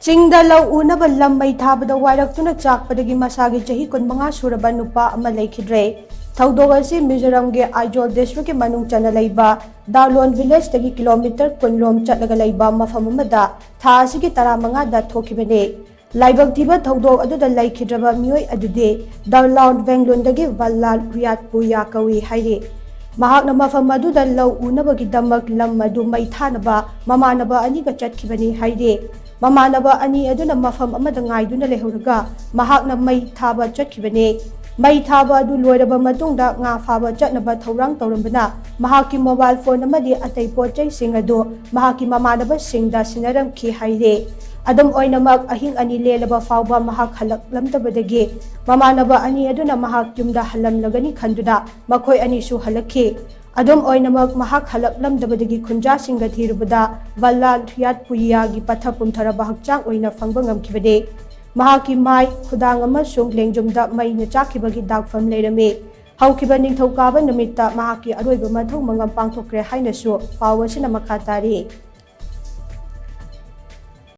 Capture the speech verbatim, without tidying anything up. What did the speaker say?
ꯆꯤꯡꯗ ꯂꯧ ꯎꯅꯕ ꯂꯝ ꯃꯩ ꯊꯥꯕꯗ ꯋꯥꯏꯔꯛꯇꯨꯅ ꯆꯥꯛꯄꯗꯒꯤ ꯃꯁꯥꯒꯤ ꯆꯍꯤ ꯀꯨꯟꯃꯉꯥ ꯁꯨꯔꯕ ꯅꯨꯄꯥ ꯑꯃ ꯂꯩꯈꯤꯗ꯭ꯔꯦ꯫ ꯊꯧꯗꯣꯛ ꯑꯁꯤ ꯃꯤꯖꯣꯔꯥꯝꯒꯤ ꯑꯥꯏꯖꯣꯜ ꯗꯤꯁꯇ꯭ꯔꯤꯛꯀꯤ ꯃꯅꯨꯡ ꯆꯟꯅ ꯂꯩꯕ ꯗꯥꯎꯂꯣꯟ ꯚꯤꯂꯦꯖꯇꯒꯤ ꯀꯤꯂꯣꯃꯤꯇꯔ ꯀꯨꯟ ꯂꯣꯝ ꯆꯠꯂꯒ ꯂꯩꯕ ꯃꯐꯝ ꯑꯃꯗ ꯊꯥ ꯑꯁꯤꯒꯤ ꯇꯔꯥꯃꯉꯥꯗ ꯊꯣꯛꯈꯤꯕꯅꯤ꯫ ꯂꯥꯏꯕꯛ ꯊꯤꯕ ꯊꯧꯗꯣꯛ ꯑꯗꯨꯗ ꯂꯩꯈꯤꯗ꯭ꯔꯕ ꯃꯤꯑꯣꯏ ꯑꯗꯨꯗꯤ ꯗꯥꯎꯂꯣꯟ ꯚꯦꯡꯂꯨꯟꯗꯒꯤ ꯚꯜꯂꯥꯜ ꯔꯤꯌꯥꯠ ꯄꯨꯌꯥ ꯀꯧꯏ ꯍꯥꯏꯔꯤ꯫ ꯃꯍꯥꯛꯅ ꯃꯐꯝ ꯑꯗꯨꯗ ꯂꯧ ꯎꯅꯕꯒꯤꯗꯃꯛ ꯂꯝ ꯑꯗꯨ ꯃꯩ ꯊꯥꯅꯕ ꯃꯃꯥꯟꯅꯕ ꯑꯅꯤꯒ ꯆꯠꯈꯤꯕꯅꯤ ꯍꯥꯏꯔꯤ꯫ ꯃꯃꯥꯟꯅꯕ ꯑꯅꯤ ꯑꯗꯨꯅ ꯃꯐꯝ ꯑꯃꯗ ꯉꯥꯏꯗꯨꯅ ꯂꯩꯍꯧꯔꯒ ꯃꯍꯥꯛꯅ ꯃꯩ ꯊꯥꯕ ꯆꯠꯈꯤꯕꯅꯤ꯫ ꯃꯩ ꯊꯥꯕ ꯑꯗꯨ ꯂꯣꯏꯔꯕ ꯃꯇꯨꯡꯗ ꯉꯥ ꯐꯥꯕ ꯆꯠꯅꯕ ꯊꯧꯔꯥꯡ ꯇꯧꯔꯝꯕꯅ ꯃꯍꯥꯛꯀꯤ ꯃꯣꯕꯥꯏꯜ ꯐꯣꯟ ꯑꯃꯗꯤ ꯑꯇꯩ ꯄꯣꯠ ꯆꯩꯁꯤꯡ ꯑꯗꯨ ꯃꯍꯥꯛꯀꯤ ꯃꯃꯥꯟꯅꯕꯁꯤꯡꯗ ꯁꯤꯟꯅꯔꯝꯈꯤ ꯍꯥꯏꯔꯤ꯫ ꯑꯗꯨꯝ ꯑꯣꯏꯅꯃꯛ, ꯑꯍꯤꯡ ꯑꯅꯤ ꯂꯦꯜꯂꯕ ꯐꯥꯎꯕ ꯃꯍꯥꯛ ꯍꯜꯂꯛꯂꯝꯗꯕꯗꯒꯤ ꯃꯃꯥꯟꯅꯕ ꯑꯅꯤ ꯑꯗꯨꯅ ꯃꯍꯥꯛ ꯌꯨꯝꯗ ꯍꯜꯂꯝꯂꯒꯅꯤ ꯈꯟꯗꯨꯅ ꯃꯈꯣꯏ ꯑꯅꯤꯁꯨ ꯍꯜꯂꯛꯈꯤ꯫ ꯑꯗꯨꯝ ꯑꯣꯏꯅꯃꯛ, ꯃꯍꯥꯛ ꯍꯜꯂꯛꯂꯝꯗꯕꯗꯒꯤ ꯈꯨꯟꯖꯥꯁꯤꯡꯒ ꯊꯤꯔꯨꯕꯗ ꯚꯜꯂꯥꯜ ꯔꯤꯌꯥꯠ ꯄꯨꯌꯥꯒꯤ ꯄꯠꯊ ꯄꯨꯝꯊꯔꯕ ꯍꯛꯆꯥꯡ ꯑꯣꯏꯅ ꯐꯪꯕ ꯉꯝꯈꯤꯕꯅꯤ꯫ ꯃꯍꯥꯛꯀꯤ ꯃꯥꯏ, ꯈꯨꯗꯥꯡ ꯑꯃꯁꯨꯡ ꯂꯦꯡꯖꯨꯝꯗ ꯃꯩꯅ ꯆꯥꯛꯈꯤꯕꯒꯤ ꯗꯥꯛꯐꯝ ꯂꯩꯔꯝꯃꯤ꯫ ꯍꯧꯈꯤꯕ ꯅꯤꯡꯊꯧꯀꯥꯕ ꯅꯨꯃꯤꯠꯇ ꯃꯍꯥꯛꯀꯤ ꯑꯔꯣꯏꯕ ꯃꯊꯧ ꯃꯉꯝ ꯄꯥꯡꯊꯣꯛꯈ꯭ꯔꯦ ꯍꯥꯏꯅꯁꯨ ꯄꯥꯎ ꯑꯁꯤꯅ ꯃꯈꯥ ꯇꯥꯔꯤ꯫